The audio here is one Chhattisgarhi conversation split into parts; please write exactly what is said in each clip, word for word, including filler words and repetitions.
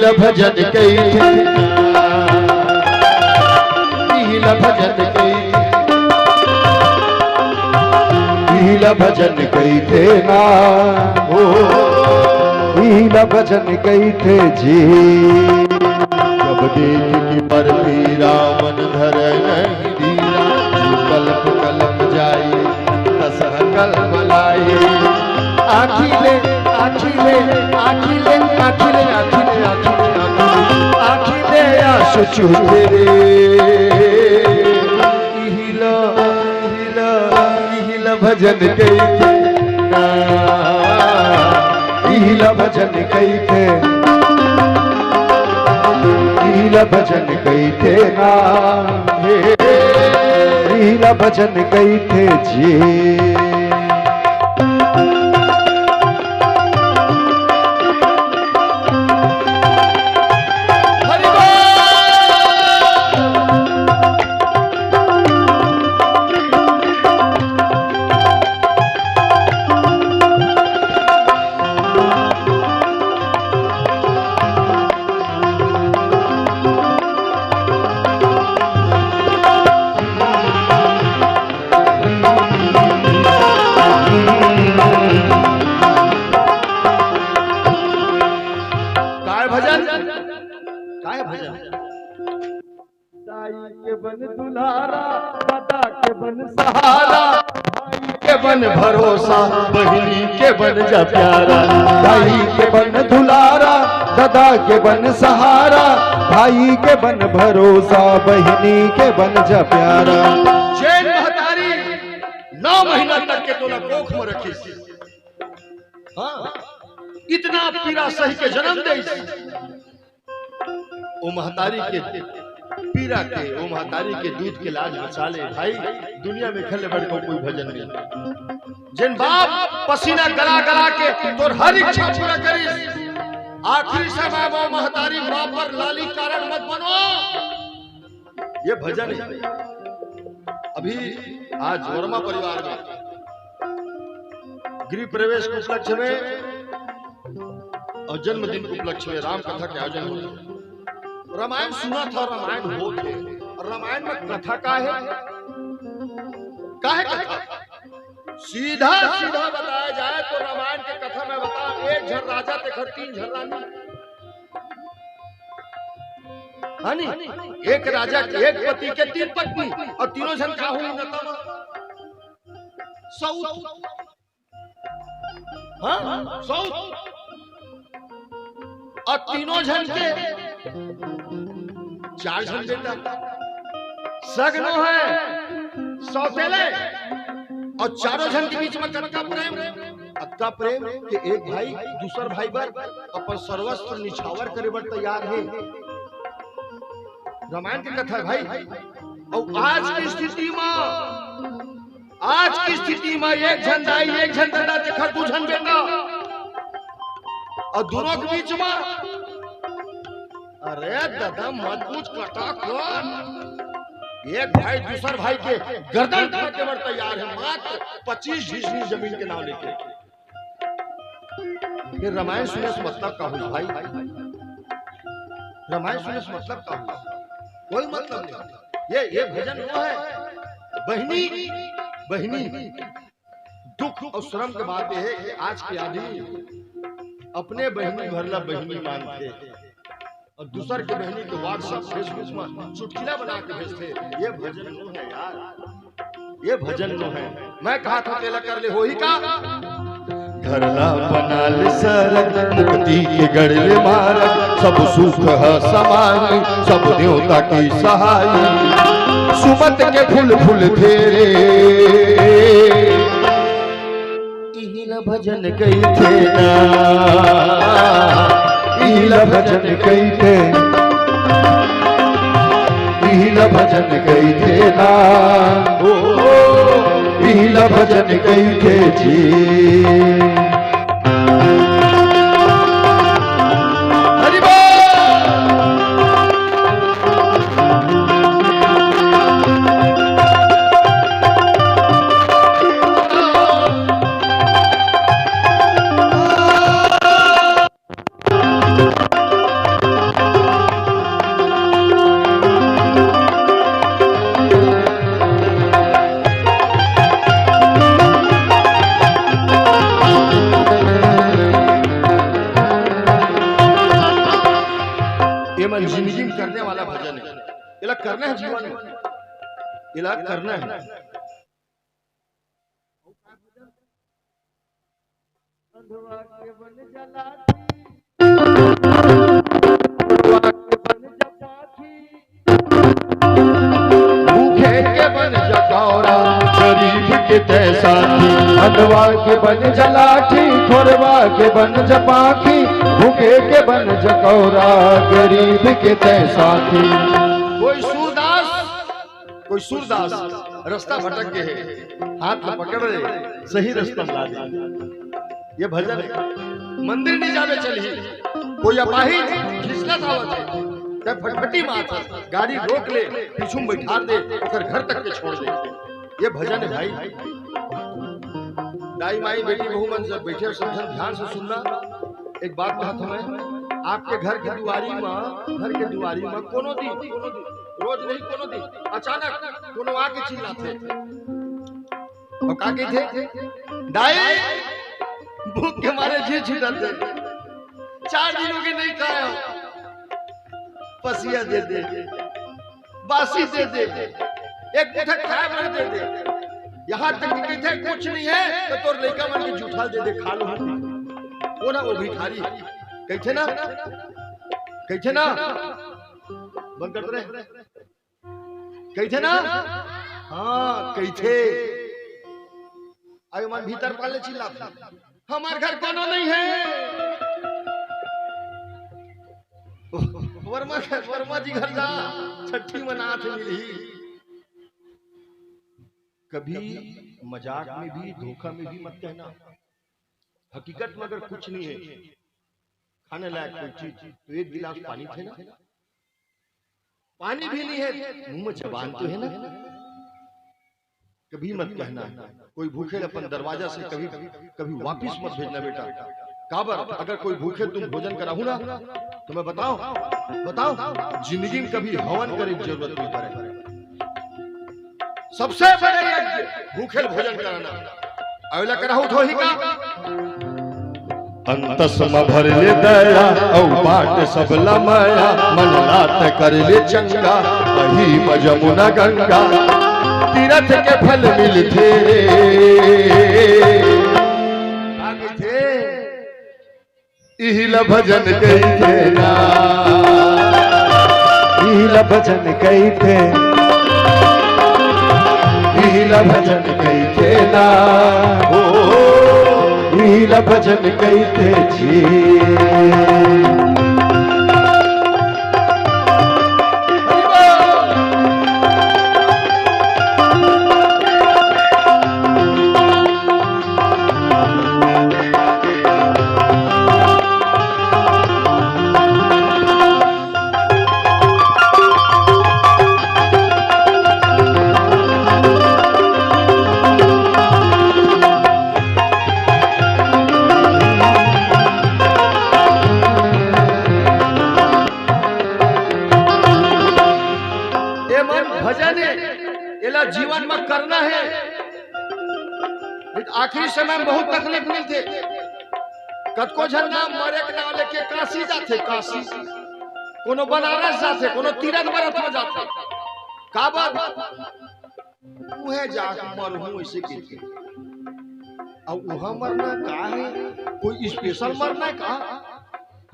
इला भजन कहिथे ना, इला भजन कहिथे, इला भजन कहिथे ना, ओ, इला भजन कहिथे जी। जब देख कि परती रामन धरय नहीं धीरा, जो कल्प कल्प जाई, दस कल्प लाई। आँखी ले, आँखी ले, आँखी ले, आँखी ले, आँखी ले, आँखी ले, आँखी ले, आँखी ले, आँसू चूहे रे। इहिला, इहिला, इहिला भजन कहिथे ना, इहिला भजन कहिथे, इहिला भजन कहिथे ना, हे, इहिला भजन कहिथे जी। काय भजन? काय भजन? दाई के बन दुलारा, दादा के बन सहारा, भाई के बन भरोसा, बहिनी के बन जा प्यारा। दाई के बन दुलारा, दादा के बन सहारा, भाई के बन भरोसा, बहिनी के बन जा प्यारा। जेन महतारी नौ महीना तक के तोला कोख में रखिस, हाँ, इतना पीरा सही के जन्म देइस, ओ महतारी के पीरा के, ओ महतारी के दूध के लाज बचा ले भाई, दुनिया में एखर ले बढ़ के कोई भजन नहीं। जेन बाप पसीना गला गला के तोर हर इच्छा पूरा करिस, आखिरी समय में महतारी बाप पर लाली कारण मत बनो। ये भजन है। अभी आज वर्मा परिवार में गृह प्रवेश के उपलक्ष्य में और जन्मदिन के उपलक्ष्य में राम कथा के आयोजन होत हे। रामायण सुनत हव, रामायण होत हे। और रामायण में कथा का है? का है कथा? सीधा सीधा बताया जाए तो रामन के कथा में बता, एक झन राजा तेखर तीन झन रानी, है नी? एक राजा के एक पति के तीन पत्नी, और तीनों झन का होही नता म? सऊत। हाँ, सऊत। और तीनों झन के चार झन बेटा, सगनो हे सौतेले, और चारों झन के बीच में कतका प्रेम, अतका प्रेम कि एक भाई दूसर भाई बर अपन सर्वस्व निछावर करे बर तैयार हे। रामायण के कथा हे भाई। और आज के स्थिति में, आज के स्थिति में एक झन दाई, एक झन ददा, तेखर दू झन बेटा, और दूनों के बीच में, अरे ददा मत पूछ कटा कौन, एक भाई दूसर भाई के गर्दन काटे बर तैयार हे, मात्र पच्चीस झींझनी जमीन के नाम लेके। फिर रामायण सुने से मतलब का होही भाई? रामायण सुने से मतलब का होही? कोई मतलब नहीं। ये, ये भजन वो हे, बहिनी, बहिनी। दुख और श्रम के बात ये हे कि आज के आदमी अपने बहिनी भर ला बहिनी मानथे और दूसर के बहिनी के WhatsApp, Facebook में चुटकिला बना के भेजथे। ये भजन नो हे यार, ये भजन नो हे। मैं कहा था तेला कर ले होही का? घर ला बना ले सरग, मुक्ति के गढ़ ले मारग, सब सुख ह समाई, सब देवता की सहाई, सुमत के फूल फूल फेरे। इही ला भजन कहिथे ना, इही ला भजन कहिथे, इही ला भजन कहिथे ना, ओ, इही ला भजन कहिथे जी। हरि बोल। करना है जीवन में, इलाज करना है। भूखे के बन जा गौरा, गरीब के तै साथी। अंधवा के बन जा लाठी, खोरवा के बन जा पाखी, भूखे के बन जा गौरा, गरीब के तै साथी। कोई सूरदास, कोई सूरदास रास्ता भटक गे हे, हाथ ला पकड़ ले, सही रास्ता ला दे। ये भजन हे। मंदिर नहीं जावे चलही, कोई अपाहिज घिसलत आवत हे, तै फटफटी मार, गाड़ी रोक ले, पीछू में बैठा दे, ओकर घर तक के छोड़ दे। ये भजन हे भाई। दाई माई बेटी बहू मन सब बैठे, सब झन ध्यान से सुनना। एक बात कहत हूँ मैं, आपके घर के दुआरी में, घर के दुआरी में कोनो दिन, कोनो दिन, रोज नहीं, कोनो दिन अचानक कोनो आके चिल्लाथे। अउ का कहिथे? दाई, भूख के मारे जी छूटत हे, चार दिन हो गे नहीं खाए हँव, पसिया दे दे, बासी दे दे, एक मुट्ठा खाए बर दे दे। यहाँ तक कि कहिथे कुछ नहीं हे त तोर लइका मन के जूठा ल दे दे, खा लूँ। वो ना, वो भिखारी कहिथे ना, कहिथे ना, बंद कर दे रे। कहिथे ना? हाँ, कहिथे। अउ मन भीतर पाले चिल्लाथे, हमर घर कोनो नहीं हे। वर्मा, वर्मा जी घर जा, छट्ठी मनात हे, मिलही। कभी मजाक में भी, धोखा में भी मत कहना। हकीकत में अगर कुछ नहीं हे, खाने लायक कोई चीज, तो एक गिलास पानी थे ना, पानी भी नहीं हे, मुंह में जबान तो हे ना। कभी मत कहना, कोई भूखे अपन दरवाजा से कभी, कभी वापिस मत भेजना बेटा। काबर, अगर कोई भूखे तुम भोजन कराहू ना, तो मैं बताओ, बताओ, जिंदगी में कभी हवन करे की जरूरत नहीं पड़े। सबसे बड़े यज्ञ भूखे ल भोजन कराना। अउ एला कराहू त होही का? अंतस म भर ले दया, अउ बाट सबला मया, मन लात कर ले चंगा, अही म जमुना गंगा, तीरथ के फल मिलथे। का कहिथे? इही ल भजन कहिथे ना, इही ल भजन कहिथे, इही ल भजन कहिथे ना, ओ, इही ल भजन कहिथे जी। ए मन भजन हे, एला जीवन म करना हे। नहीं त आखिरी समय में बहुत तकलीफ मिलथे। कतको झन ना मरे के नाम लेके काशी जाथे, काशी, कोनो बनारस जाथे, कोनो तीरथ बरत में जाथे। काबर? उहें जाके मरहूं, ऐसे कहिथे। अब उहाँ मरना का हे? कोई स्पेशल मरना हे का?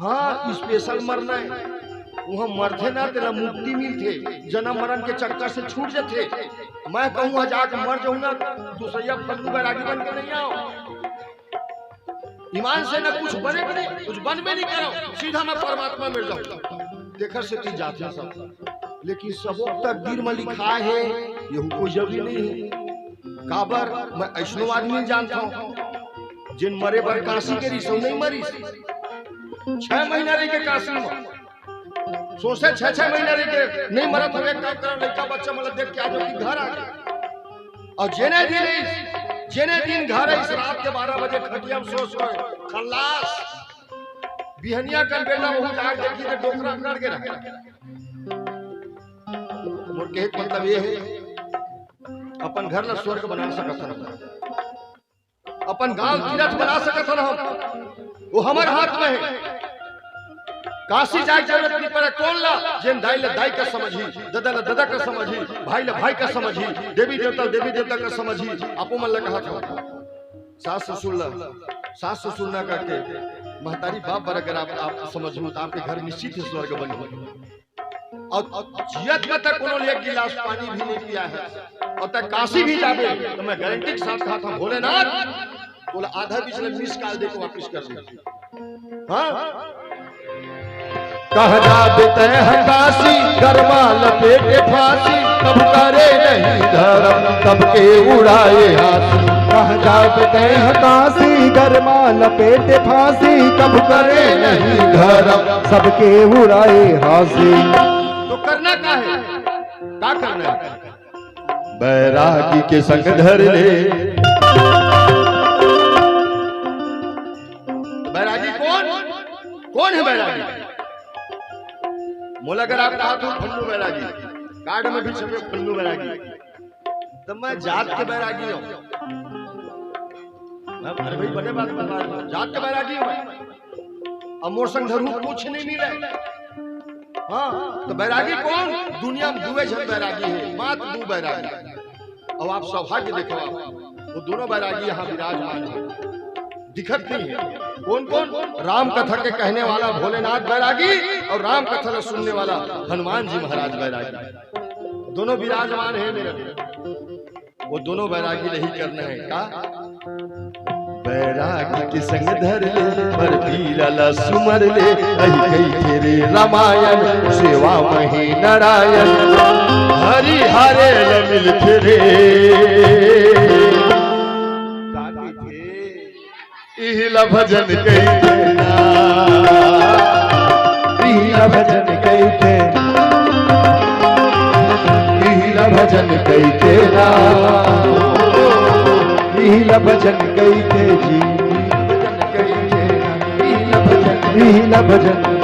हाँ, स्पेशल मरना हे। उहाँ मरथे ना, तेला मुक्ति मिलथे, जन्म मरण के चक्कर से छूट जथे। मैं कहूँ, जाके मर जाहूँ ना, दूसरिया फल्गू बैरागी बन के नहीं आव। ईमान से ना कुछ बने, कुछ बन में नहीं करव, सीधा मैं परमात्मा मिल जाहूँ। तेखर सेती जाथे सब, लेकिन सबो तकदीर में लिखाय हे, यहू कोई जरूरी नहीं हे। काबर, मैं अइसनो आदमी जानथंव, जेन मरे बर काशी गे रिहिस, नहीं मरिस। छह महीना रहिके काशी में, सोचे छह छह महीना रहिके नहीं मरत हवे, काम करत लइका बच्चा मन ला देख के आज ओकर घर आ गे। अउ जेने दिन, जेने दिन घर आइस, रात के बारह बजे खटिया में सो सो, खल्लास। बिहनिया कन बेटा बहू जाके देखही त डोकरा गड़ गे रहे। मोर कहे के मतलब ये हे, अपन घर ला स्वर्ग बना सकत हन, अपन गांव तीरथ बना सकत हन हम, वो हमर हाथ में हे। काशी जाए के जरूरत नहीं पड़े। कोन ला? जेन दाई ला दाई कस समझही, ददा ला ददा कस समझही, भाई ला भाई कस समझही, देवी देवता ला देवी देवता कस समझही। आपो मन ला कहत हंव, सास ससुर ला सास ससुर ना कहिके महतारी बाप बर अगर आप, आप समझहू, त आपके घर निश्चित ही स्वर्ग बनही। अउ जियत में तक कोनो ले एक गिलास पानी भी नहीं पिया है, अउ तैं काशी भी जाबे, त मैं गारंटी के साथ कहत हंव, भोलेनाथ तोला आधा बीच ले miss call देके वापिस कर दूं। हाँ? कहाँ जाबे तैं ह काशी, गरमा लपेटे फांसी, कभू करे नहीं धरम, सबके उड़ाए हांसी। कहाँ जाबे तैं ह काशी, गरमा लपेटे फांसी, कभू करे नहीं धरम, सबके उड़ाए हांसी। तो करना का है? का करना है? बैरागी के संग धर ले। बैरागी कोन? कोन हे बैरागी? मोला अगर आप कहत हो फन्नू बैरागी, card में भी छपे फन्नू बैरागी, त मैं जात के बैरागी हंव। मैं, अरे भाई, बने बात, बात, जात के बैरागी हंव मैं। अब मोर संग धरहू कुछ नहीं मिले। हाँ, त बैरागी कोन? दुनिया में दुए झन बैरागी हे, मात्र दू बैरागी। अउ आप सौभाग्य देखव, वो दूनों बैरागी यहाँ विराजमान हे, दिखत नहीं हे। कोन कोन? राम कथा के कहने वाला भोलेनाथ बैरागी अउ राम कथा ला सुनने वाला हनुमान जी महाराज बैरागी, दूनों विराजमान हे मेरे। वो दूनों बैरागी ला ही करना हे का? बैरागी के संग धर ले, बर पीरा ला सुमर ले, अहि कहिथे रे रामायण, सेवा मही नारायण, हरि हरे ल मिलथे रे। इही ला भजन कहिथे ना, इही ला भजन कहिथे, इही ला भजन कहिथे ना, इही ला भजन कहिथे जी, इही ला भजन, इही ला भजन।